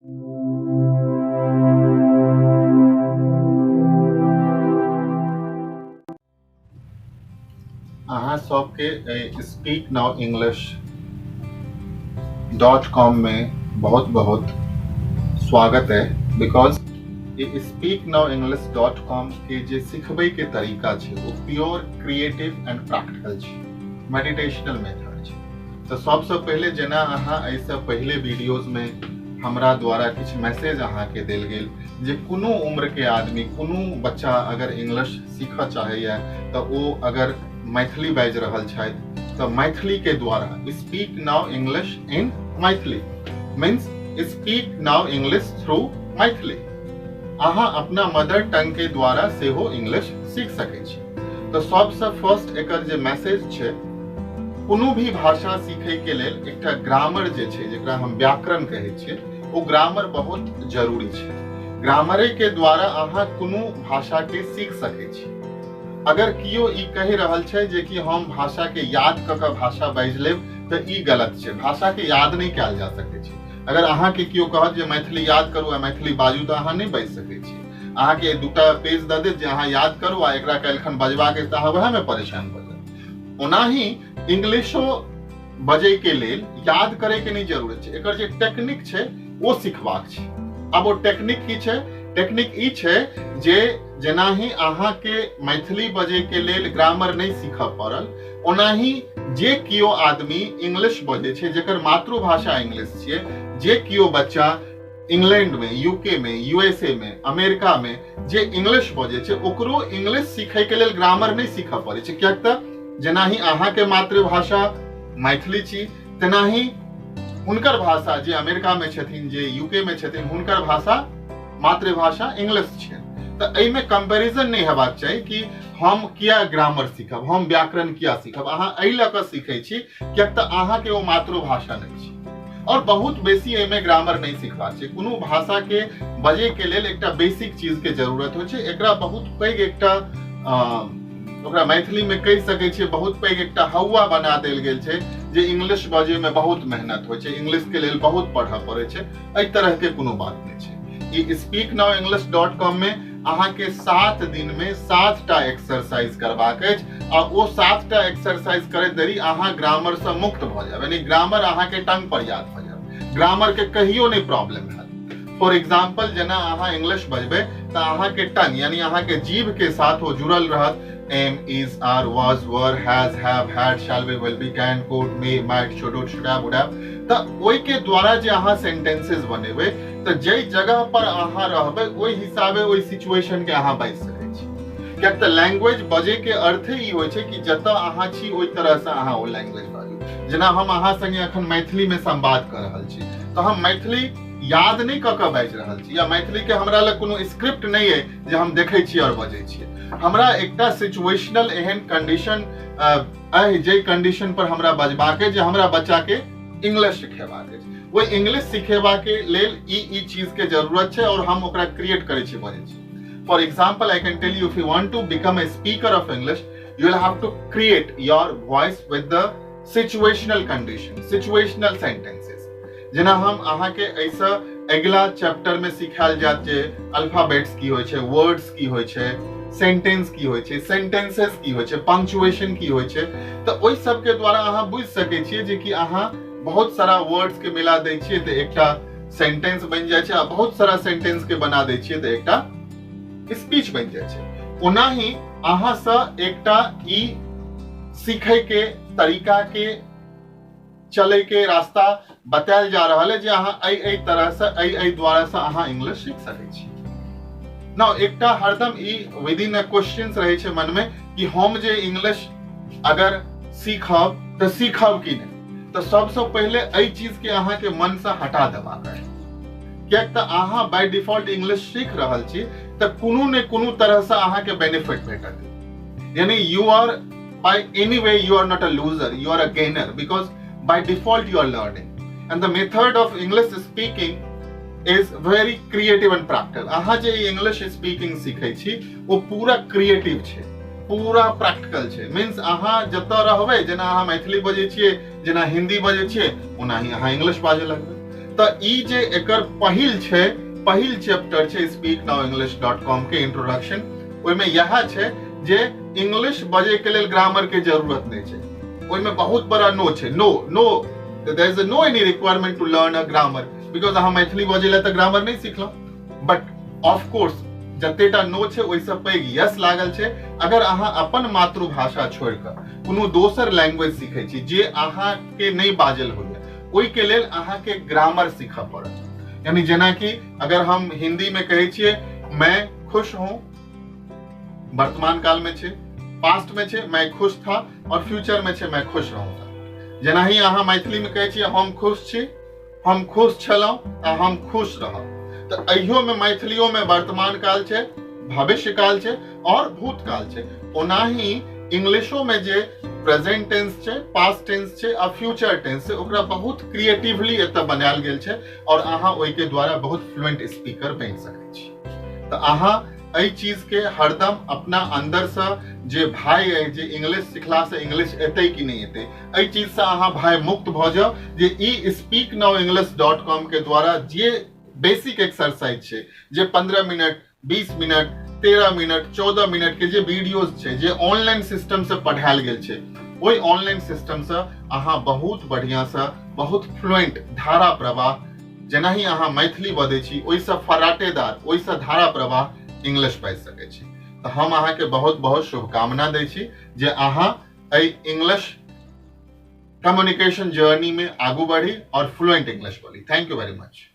अहाँ सबके speaknowenglish.com में बहुत बहुत स्वागत है। Because ये speaknowenglish.com के जे सिखबै के तरीका छै ओ प्योर क्रिएटिव एंड प्रैक्टिकल छै, मेडिटेशनल मेथड छै। तऽ सबसँ पहिले जेना अहाँ एहिसँ पहिले वीडियोज में हमरा द्वारा किछु मैसेज अहाँके देल गेल जे कोनो उम्र के आदमी, कोनो बच्चा अगर इंग्लिश सीखऽ चाहैया तऽ ओ अगर मैथिली बाजि रहल छथि तऽ मैथिली के द्वारा speak now English in Maithili means speak now English through Maithili, अहाँ अपना मदर टंग के द्वारा सेहो इंग्लिश सीख सकै छी। तऽ सबसँ फर्स्ट एकर जे मैसेज छै, कोनो भी भाषा सीखै के लेल एकटा ग्रामर जे छै, जेकरा हम व्याकरण कहै छियै, ओ ग्रामर बहुत जरूरी छै। ग्रामरे के द्वारा अहाँ कोनो भाषा के सीख सकै छी। अगर कियो ई कहि रहल छै जे कि हम भाषा के याद कऽ कऽ भाषा बाजि लेब तऽ ई गलत छै। भाषा के याद नहि कयल जा सकै छै। अगर अहाँके कियो कहत जे मैथिली याद करू आ मैथिली बाजू तऽ अहाँ नहि बाजि सकै छी। अहाँके दूटा पेज दऽ देत जे अहाँ याद करू आ एकरा काल्हिखन बजबाक अछि तऽ अहाँ वएहमे परेशान भऽ जायब। ओनाही इंग्लिशो बजै के लेल याद करे के नहि जरूरत छै, एकर जे टेक्निक छै ओ सिखबाक छै। आब ओ टेक्निक की छै? टेक्निक ई छै जे जेनाही अहाँके मैथिली बजै के लेल ग्रामर नहि सीखऽ पड़ल, ओनाही जे कियो आदमी इंग्लिश बजै छै, जेकर मातृभाषा इंग्लिश छियै, जे कियो बच्चा इंग्लैंड में, यूके में, यूएसए में, अमेरिका में जे इंग्लिश बजै छै, ओकरो इंग्लिश सीखै के लेल ग्रामर नहि सीखऽ पड़ै छै। किएक तऽ जेनाही अहाँके मातृभाषा मैथिली छी, तेनाही हुनकर भाषा जे अमेरिका में छथिन, जे यूके में छथिन, हुनकर भाषा मातृभाषा इंग्लिश छै। तऽ एहिमे कंपैरिजन नहि हेबाक चाही कि हम किया ग्रामर सीखब, हम व्याकरण किया सीखब। अहाँ एहि लऽ कऽ सीखै छी किएक तऽ अहाँके ओ मातृभाषा नहि छै। और बहुत बेसी एहिमे ग्रामर नहि सिखबाक छै। कोनो भाषा के बजै के लेल एकटा बेसिक चीज के जरूरत होइ छै। एकरा बहुत पैघ एकटा ओकरा मैथिली में कहि सकै छियै, बहुत पैघ एकटा हौआ बना देल गेल छै जे इंग्लिश बजै में बहुत मेहनत होइ छै, इंग्लिश के लेल बहुत पढ़ऽ पड़ै छै। एहि तरह के कोनो बात नहि छै। ई speaknowenglish.com में अहाँके 7 दिन में 7टा एक्सरसाइज करबाक अछि आ ओ 7टा एक्सरसाइज करैत देरी अहाँ ग्रामर से मुक्त भऽ जायब, यानी ग्रामर अहाँके टंग पर याद भऽ जायब, ग्रामर के कहियो नहि प्रॉब्लम हैत। फॉर एग्जाम्पल, जेना अहाँ इंग्लिश बजबै तऽ अहाँके टंग यानी अहाँके जीभ के साथ ओ जुड़ल रहत। Am, is, are, was, were, has, have, had, shall be, will be, can, could, may, might, should, would, should have, would have. तऽ ओहि के द्वारा जे अहाँ सेंटेंसेस बनेबै तऽ जाहि जगह पर अहाँ रहबै ओहि हिसाबे ओहि सिचुएशन के अहाँ बाजि सकै छी। किएक तऽ लैंग्वेज बजै के अर्थे ई होइ छै कि जतऽ अहाँ छी ओहि तरह से अहाँ ओ लैंग्वेज बाजू। जेना हम अहाँ संगे अखन मैथिली में संवाद कऽ रहल छी तऽ हम मैथिली याद नहि कऽ कऽ बाजि रहल छी, या मैथिली के हमरा लग कोनो स्क्रिप्ट नहि अइ जे हम देखै छी आओर बजै छियै। हमरा एकटा सिचुएशनल एहन कंडीशन अइ जाहि कंडीशन पर हमरा बजबाक अइ जे हमरा बच्चा के इंग्लिश सिखेबाक अछि। ओहि इंग्लिश सिखेबाक लेल ई चीज के जरूरत छै और हम ओकरा क्रिएट करै छी, बजै छी। For example, I can tell you, if you want to become a speaker of English, you will have to create your voice with the situational condition, situational sentences. जेना हम अहाँके एहिसँ अगिला चैप्टर में सिखायल जायत जे अल्फाबेट्स की होइ छै, वर्ड्स की होइ छै, सेंटेंस की होइ छै, सेंटेंसेस की होइ छै, पंक्चुएशन की होइ छै। तऽ ओहि सबके द्वारा अहाँ बुझि सकै छियै जे कि अहाँ बहुत सारा वर्ड्स के मिला दै छियै तऽ एकटा सेंटेंस बनि जाइ छै, आ बहुत सारा सेंटेंस के बना दै छियै तऽ एकटा स्पीच बनि जाइ छै। ओनाही अहाँसँ एकटा ई सीखै के तरीका के चलै के रास्ता बतायल जा रहल है जे अहाँ एहि एहि तरह से एहि एहि द्वारा से अहाँ इंग्लिश सीख सकै छी। नाउ एकटा हरदम ई विद इन अ क्वेश्चन रहै छै मन में कि हम जे इंग्लिश अगर सीखब तऽ सीखब कि नहि। तऽ सबसँ पहिले एहि चीज के अहाँके मन से हटा देबाक है, किएक तऽ अहाँ बाय डिफॉल्ट इंग्लिश सीख रहल छी तऽ कोनो ने कोनो तरह से अहाँके बेनिफिट भेटत। यानी you are by any way you are not a loser, you are a gainer, because by default you are learning. And the method of English speaking is very creative and practical. अहाँ जे English speaking सीखै छी ओ पूरा creative छै, पूरा practical छै। Means अहाँ जतऽ रहबै, जेना अहाँ मैथिली बजै छियै, जेना हिंदी बजै छियै, ओनाही अहाँ इंग्लिश बाजै लगबै। तऽ ई जे एकर पहिल छै, पहिल चैप्टर छै speaknowEnglish.com के इंट्रोडक्शन, ओहिमे इएह छै जे इंग्लिश बजै के लेल ग्रामर के जरूरत नहि छै। ओहिमे बहुत बड़ा नो छै, no no there is no any requirement to learn a grammar, because अहाँ मैथिली बजै लए तऽ ग्रामर नहि सिखलहुँ। बट ऑफ कोर्स जतेटा नो छै ओहिसँ पैघ यस लागल छै। अगर अहाँ अपन मातृभाषा छोड़ि कऽ कोनो दोसर लैंग्वेज सीखै छी जे अहाँके नहि बाजल होइए, ओहिके लेल अहाँके ग्रामर सीखऽ पड़त। यानी जेनाकि अगर हम हिंदी में कहै छियै मैं खुश हूँ, वर्तमान काल में छै, पास्ट में छै मैं खुश था, और फ्यूचर में छै मैं खुश रहूँगा। जेनाही अहाँ मैथिली में कहै छियै हम खुश छी, हम खुश छलहुँ आ हम खुश रहब, तऽ एहियो में मैथिलियो में वर्तमान काल छै, भविष्य काल छै और भूतकाल छै। ओनाही इंग्लिशो में जे प्रेजेंट टेंस छै, पास्ट टेंस छै आ फ्यूचर टेंस छै, ओकरा बहुत क्रिएटिवली एतऽ बनायल गेल छै और अहाँ ओहिके द्वारा बहुत फ्लुएंट स्पीकर बनि सकै छी। तऽ अहाँ एहि चीज के हरदम अपना अंदर से जे भाय अइ जे इंग्लिश सिखला से इंग्लिश एतै कि नहि एतै, एहि चीज से अहाँ भाय मुक्त भऽ जाउ जे ई speaknowEnglish.com के द्वारा जे बेसिक एक्सरसाइज छै, जे 15 मिनट, 20 मिनट, 13 मिनट, 14 मिनट के जे वीडियोज छै, जे ऑनलाइन सिस्टम से पढ़ायल गेल छै, ओहि ऑनलाइन सिस्टम से अहाँ बहुत बढ़िया से बहुत फ्लुएंट धारा प्रवाह, जेनाही अहाँ मैथिली बजै छी ओहिसँ फराटेदार, ओहिसँ धारा प्रवाह इंग्लिश बाजि सकै छी। तऽ हम अहाँके बहुत बहुत शुभकामना दै छी जे अहाँ एहि इंग्लिश कम्युनिकेशन जर्नी में आगू बढ़ी और फ्लुएंट इंग्लिश बोली। Thank you very much.